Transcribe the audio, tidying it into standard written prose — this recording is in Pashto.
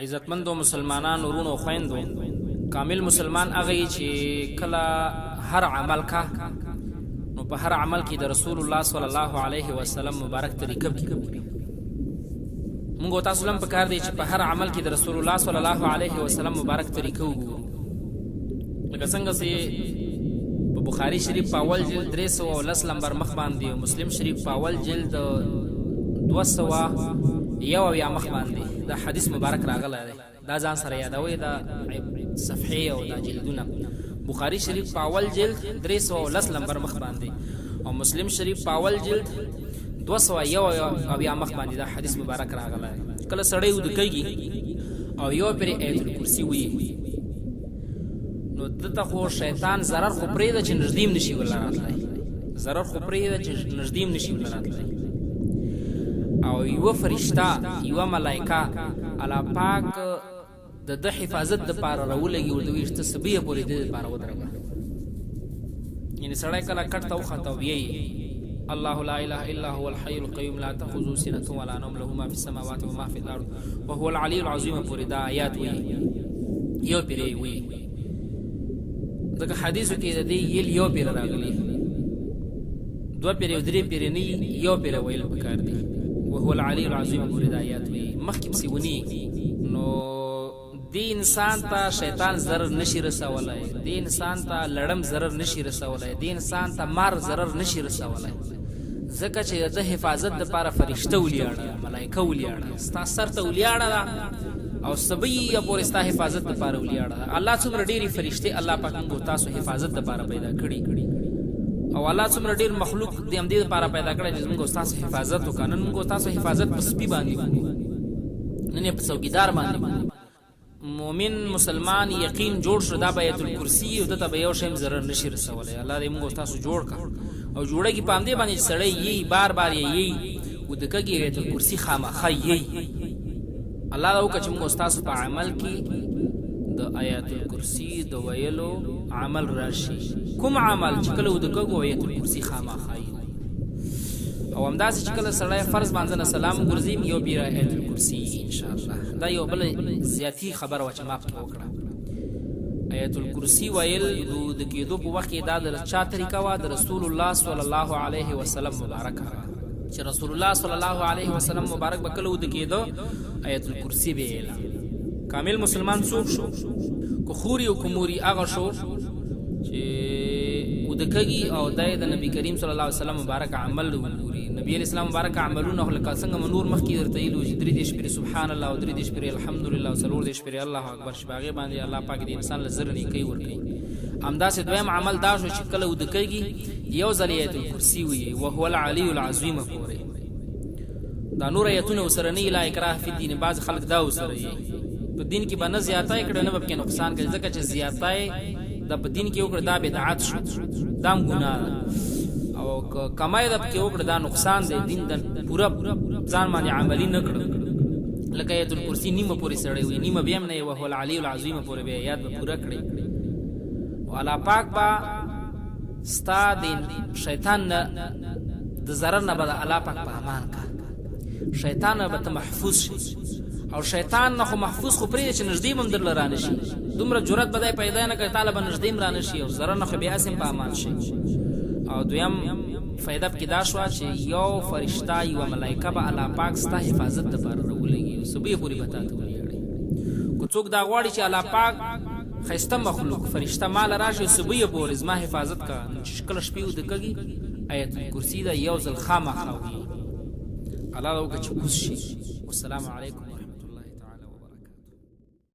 عزتمندو مسلمانانو ورونو خويندو، کامل مسلمان هغه چې کله هر عمل کا نو په هر عمل کې د رسول الله صلی الله علیه وسلم مبارک طریقه کې ګوري. موږ تاسو لم پکار دی چې په هر عمل کې د رسول الله صلی الله علیه وسلم مبارک طریقه وګورو، لکه څنګه چې په بخاری شریف په اول جلد 310 لمبر مخ باندې او مسلم شریف په اول جلد 271 مخ باندې دا حدیث مبارک راغلی دی. دا ځان سره یادوي، دا صفحې او دا جلدونه. بخاری شریف په اول جلد 310 لمبر مخ باندې او مسلم شریف په اول جلد 271 مخ باندې دا حدیث مبارک راغلی دی. کله سړی وده کېږي او یو پرې آیت الکرسي وي، نو دته خو شیطان ضرر خو پرېږده چې نږدې هم نشي ورله راتلی، ضرر خو پرېږده چې نږدې هم نشي ورله راتلی. او یوه فرشته، یوه ملایکه الله پاک د ده حفاظت دپاره راولږي، ورته وایي چې ته سبیه پورې دې دپاره ودرېږه. یعنې سړی کله کټ ته وخته او بیایي الله لا اله الا هو الحي القيوم لا تاخذه سنه ولا نوم له ما في السماوات وما في الارض وهو العلي العظيم پورې دا آیات وایي، یو پیرې وایي. ځکه حدیثو کې د دې یل یو پیر راغلی، دوه پیرې او درې پیرې نه، یو پیرې ویل پکار دي. وهو العلي العظیم پورې دا آیات وایي، مخکې پسې ونی، نو دی انسان ته شیطان ضرر نشي رسولای، دی انسان ته لړم ضرر نشي رسولای، دی انسان ته مار ضرر نشي رسولای، ځکه چې د حفاظت لپاره فرشته ولیاړه، ملایکه ولیاړه، ستا سر ته ولیاړه ده او سبي پورې ستا حفاظت لپاره ولیاړه ده. الله څومره ډېرې فرشتې الله پاک موږ تاسو حفاظت لپاره پیدا کړي، او الله څومره ډېر مخلوق د همدې لپاره پیدا کړی چې موږ تاسو حفاظت وکړو. نن موږ تاسو حفاظت په سپي باندې وکړو، نن یې په څوکیدار باندې. مؤمن مسلمان یقین جوړ شو دا بیت الکرسی او دته به یو شی ضرر نشي رسولی. الله دې موږ تاسو جوړ کا او جوړه کی په همدې باندې سړی یی بار بار یی او د کګي ایت الکرسی خامخا یی. الله دا وکړي چې موږ تاسو په عمل کې د آیات الکرسی د ویلو عمل راشي، کوم عمل چې کله د کګو آیت الکرسی خامخا یی. او همداسې چې کله سړی فرض باندې نه سلام ګرځي، یو بیر آیت الکرسی ان شاء الله. دا یو بل زیاتی خبره وه چې ما پکې وکړه. آیت الکرسی ویل د کېدو په وخت کې دا د چا طریقه وه؟ د رسول الله صلی الله علیه وسلم مبارکه، چې رسول الله صلی الله علیه وسلم مبارک به کله ود کېدو آیت الکرسی به ویله. کامل مسلمان څوک شو؟ که خوري او کوموري هغه شو چې ودکږي او دای د نبی کریم صلی الله علیه وسلم مبارک عمل وګوري. نبی علیہ السلام مبارک عملونه لکه څنګه منور مخکې درته ویلو چې 33 پرې سبحان الله او 33 پرې الحمدلله او 34 پرې الله اکبر، چې په هغې باندې الله پاک د انسان له زر نیکۍ ورکوي. همداسې دویم عمل دا شو چې کله ودکږي یو ځل آیت الکرسي وي وهو العلی العظیم پورې. دا نور آیتونه وسره نه، لا اکراه فی الدین، بعض خلک دا وسره یي په دین کې به نه زیاتای کړه نه به پکې نقصان کوي، ځکه چې زیاتای د په دین کې وکړه دا بدعت شو، دا هم ګناه ده، او کمای د پکې وکړه دا نقصان دی، دین د پوره ځان باندې عملی نه کړ. لکه آیت الکرسی نیمه پورې سړی وي، نیمه بیا هم نه، وهو العلی العظیم پورې بیا یاد به پوره کړي. او الله پاک با ستا د شیطان نه د ضرر نه به الله پاک په امان کا، شیطان نه به ته محفوظ شي. او شیطان نه خو محفوظ خو پرېږده چې نږدې به هم درله رانه شي، دومره جرأت به دی پیدا نه کړي تاله به نږدې هم رانه شي، او ضرر نه خو بیا هسې هم په امان شي. او دویم فایده پکې دا شوه چې یو فرشته، یوه ملایکه به الله پاک ستا حفاظت دپاره راولېږي او صبح پورې به تا ته ولیاړي. که څوک دا غواړي چې الله پاک ښایسته مخلوق فرشته ماله راشي او صبح پورې زما حفاظت کا، نو چې کله شپې ویده کږي آیت الکرسي دا یو ځل خامخا وایي. الله دا وکړي چې کوز شي. والسلام علیکم.